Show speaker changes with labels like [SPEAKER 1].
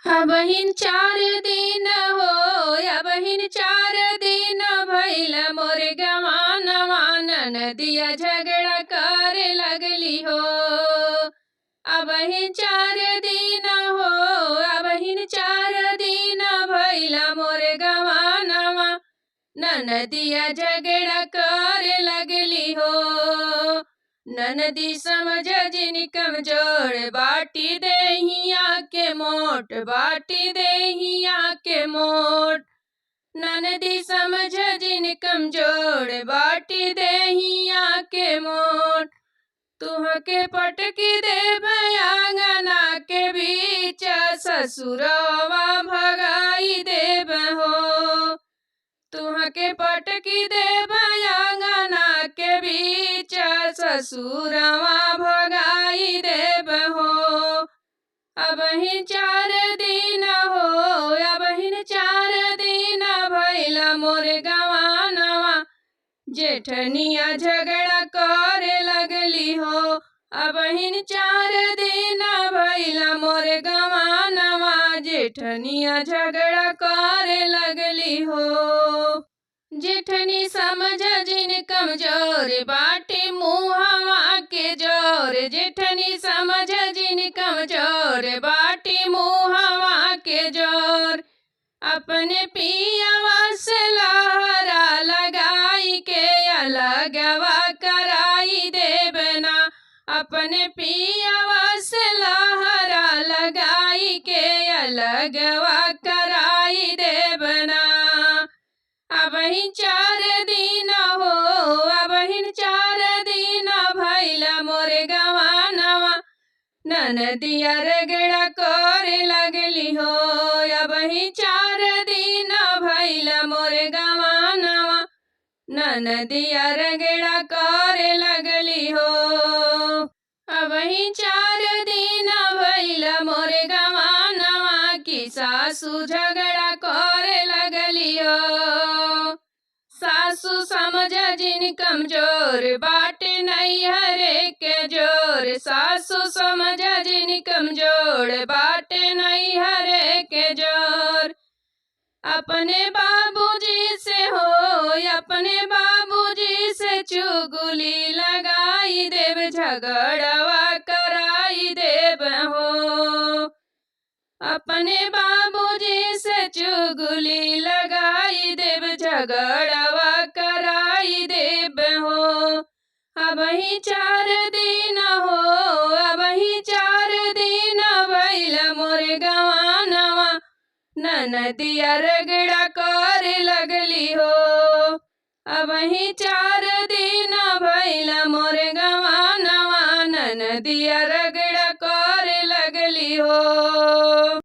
[SPEAKER 1] बहिन चार दिन हो या बहिन चार दिन भइल मोर गवानवा ननदिया झगड़ा करे लगली हो। अबहिन चार दिन हो अबहिन चार दिन भइल मोर गवानवा ननदिया झगड़ा करे लगली हो। ननदी समझ जिन कमजोर बाटी देहिया के मोट बाटी देहिया के मोट। ननदी समझ जिन कमजोर बाटी देहिया के मोट। तुहके पटकी देब आंगना के बीच ससुरवा भगाई देब हो। तुहके पटकी देब आंगना के बीच ससुरवा भगाई देब हो। अबहिन चार दिन हो अबहिन चार दिन भइल मोर गवानवा जेठनिया झगड़ा करे लगली हो। अबहिन चार दिन भइल मोर गवानवा जेठनिया झगड़ा करे लगली हो। जेठनी समझ जिन कमजोर बाटे मुहवा के जोर। जेठनी समझ जिन कमजोर बाटे मुहवा के जोर। अपने पियवा से लहरा लगाई के अलगवा कराई देबना। अपने पियवा से लहरा लगाई के अलगवा कराई देबना। अबहिन चार दिन हो अबहिन चार दिन भइल मोर गवानवा ननदिया रगड़ा करे लगली हो। अबहिन चार दिन भइल मोर गवानवा ननदिया रगड़ा करे लगली हो। अबहिन चार दिन भइल मोर गवानवा की सासू झगड़ा करे लगली हो। सासू समझ जिन कमजोर बाटे नैहरे के जोर। सासू समझ जिन कमजोर बाटे नैहरे के जोर। अपने बाबूजी से हो अपने बाबूजी से चुगली लगाई देव झगड़वा कराई देव हो। अपने बाबूजी से चुगली लगाई देव झगड़वा कराई देव हो। अबही चार दिन हो अबही चार दिन भइल मोर गवानवा ननदिया रगड़ा करे लगली हो। अबही चार दिन भइल मोर गवानवा ननदिया रगड़ा करे लगली हो।